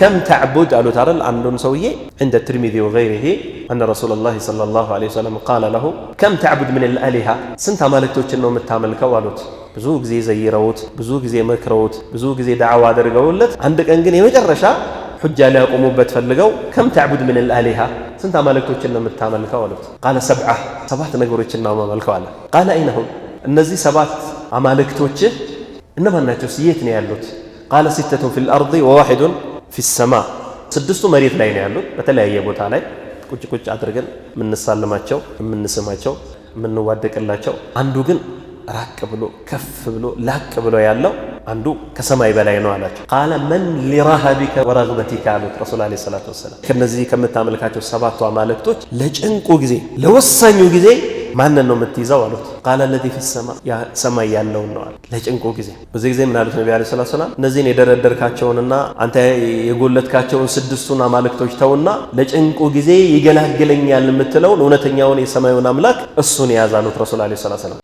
كم تعبد አሉት አይደል? አንዱን ሰውዬ عند الترمذي وغيره أن رسول الله صلى الله عليه وسلم قال له كم تعبد من الآلهة፣ ስንት አማልክቶችን ነው የምታመልከው አሉት። ብዙ ጊዜ ዘይረውት፣ ብዙ ጊዜ መክረውት፣ ብዙ ጊዜ ዳዕዋ አድርገውለት አንድ ቀን ግን የመጨረሻ ሑጃ ሊያቆሙበት ፈልገው كم تعبد من الآلهة፣ ስንት አማልክቶችን ነው የምታመልከው አሉት። قال سبعة፣ ሰባት ነገሮችን ነው የማመልከው አለ። قال أين هم፣ እነዚህ ሰባት አማልክቶችህ እነማን ናቸው? የት ነው ያሉት? قال ستة في الأرض وواحد في السماء፣ ስድስቱ መሬት ላይ ነው ያሉት፣ በተለያየ ቦታ ላይ ቁጭ ቁጭ አድርገን የምንሳልማቸው፣ የምንስማቸው፣ የምንዋደቅላቸው። አንዱ ግን ራቅ ብሎ ከፍ ብሎ ላቅ ብሎ ያለው አንዱ ከሰማይ በላይ ነው አላቸው። قال من لرهبك ورغبتك አሉት ረሱል عليه الصلاة والسلام። ከነዚህ ከምታመልካቸው ሰባቱ አማልክቶች ለጭንቁ ጊዜ ለወሳኙ ጊዜ ማንን ነው የምትይዘው አሉት። قال الذي في السماء፣ ያ ሰማይ ያለውን ነው አለ። ለጭንቁ ጊዜ በዚህ ጊዜ ምን አሉት ነቢ عليه الصلاة والسلام? እነዚህን የደረደርካቸውንና አንተ የጎለትካቸውን ስድስቱን አማልክቶች ተውና ለጭንቁ ጊዜ ይገላግለኛል የምትለውን እውነተኛውን የሰማዩን አምላክ እሱን ያዝ አሉት ረሱል عليه الصلاة والسلام።